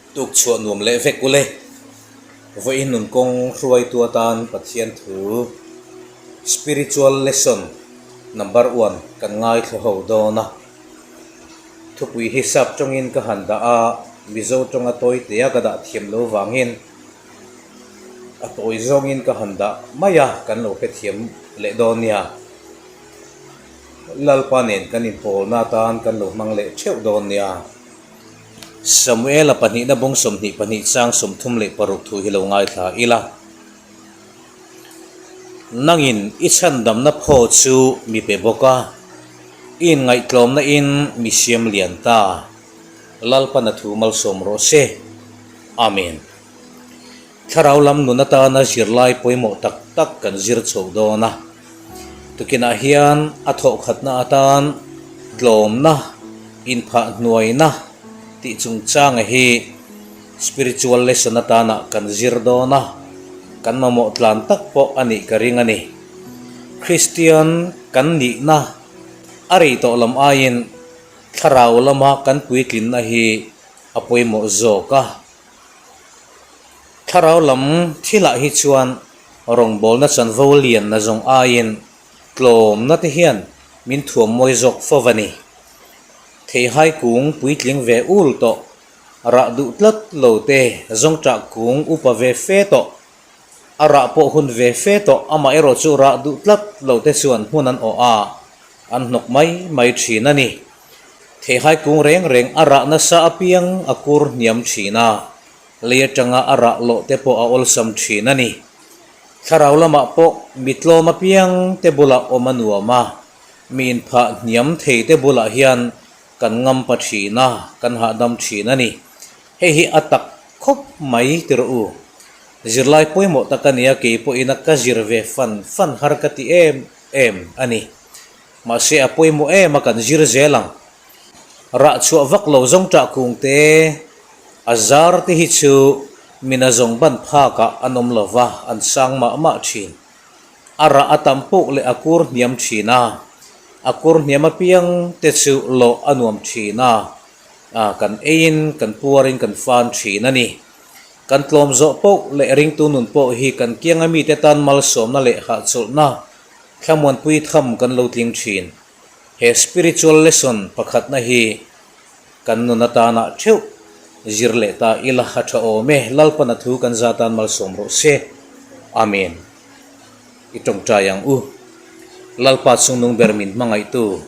Tuk chhuah nuam leh vek ule. Vawiin nun kawng hruaitu atan Pathian thu Spiritual Lesson Number One kan ngaithla ho dawn a. Thupui hi sap tawngin ka han dah a, Mizo tawnga tawitea ka dah thiam lo vangin a tawi zawngin ka han dah mai a, kan lo hrethiam leh dawn nia. Lalpa nen kan inpawlna atan kan lo hmang leh theuh dawn nia. Samuela pahnihna bung 22 chang 36 thu hi lo ngaithla ila. Nangin i chhandamna phaw chu mi pe bawk a, i inngaihtlawmna in mi siam lian ta. Lalpana thu malsawm rawh se. Amen. Thlarau lam nun atana zirlai pawimawh tak tak kan zir chho dawn a. Tukinah hian a thawhkhatna atan tlawmna, inphah hnuaina tih chungchanga hi spiritual lesson atana kan zir dawn a, kan mamawh tlan tak pawh a nih ka ring a ni. Kristian kan nihna a rei tawh lam aiin thlarau lama kan puitlinna hi a pawimawh zawk a. Thlarau lam thilah hi chuan rawngbawlna chanvo lianna zawng aiin tlawmna te hian min thuam mawi zawk fo a ni. Theihai kung puitling ve ul tawh, rah duh tlat lo te zawngṭah kung upa ve fe tawh, a rah pawh hun ve fe tawh amaherawh chu rah duh tlat lo te chuan hmun an awh a, an hnawk mai mai ṭhin a ni. Theihai kung reng reng a rah nasa apiang a kur hniam thin a, lei atanga a rah lawh te pawh a awlsam thin a ni. Thlarau lamah pawh mi tlawm apiang te bulah awm a nuam a, mi inphah hniam thei te bulah hian kan ngam pa thin a, kan hahdam thin a ni. Hei hi a tak khawp mai ti rawh u. Zirlai pawimawh tak a nia kei pawhin a ka zir ve fan fan har ka ti em em a ni. Mahse a pawimawh em a kan zir zel ang. Rah chhuah vak lo zawng ṭah kung te, a zar te hi chu mina zawng ban phak ah an awm lo va, an sang mah mah ṭhin. A rah a tam puk leh a kur hniam ṭhin a, a kur hniam apiang te chu lawh a nuam ṭhin a, a kan eiin kan puarin kan fan ṭhin a ni. Kan tlawm zawh poh leh ringtu nun pawh hi kan kianga mite tan malsawmna leh hahchawlhna Thlamuanpui tham kan lo tling thin. He spiritual lesson pakhatna hi kan nun atana theuh zir leh ta ila a tha awm e. Lalpana thu kan za tan malsawm rawh se. Amen. I tawngtai ang u. Lalpa chungnung ber min hmangaihtu.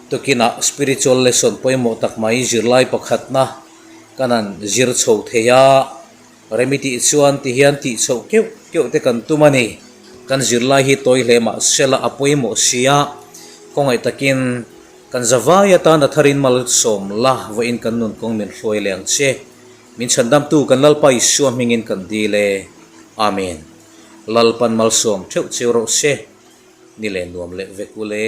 Tukinah spiritual lesson pawimawh tak mai zirlai pakhatna kan han zir chho thei a. Remi tih chuan ti hian tih chhoh keuh keuh te kan tum a ni. Kan zirlai hi tawi hle mah sela a pawimawh sia, khawngaih takin kan zavai atan a tharin malsawm la vawiin kan nun kawng min hruai leh ang che. Min chhandamtu kan Lalpa Isua hmingin kan dil e. Amen. Lalpan malsawm theuh cheu rawh se. Ni leh nuam leh vek ule.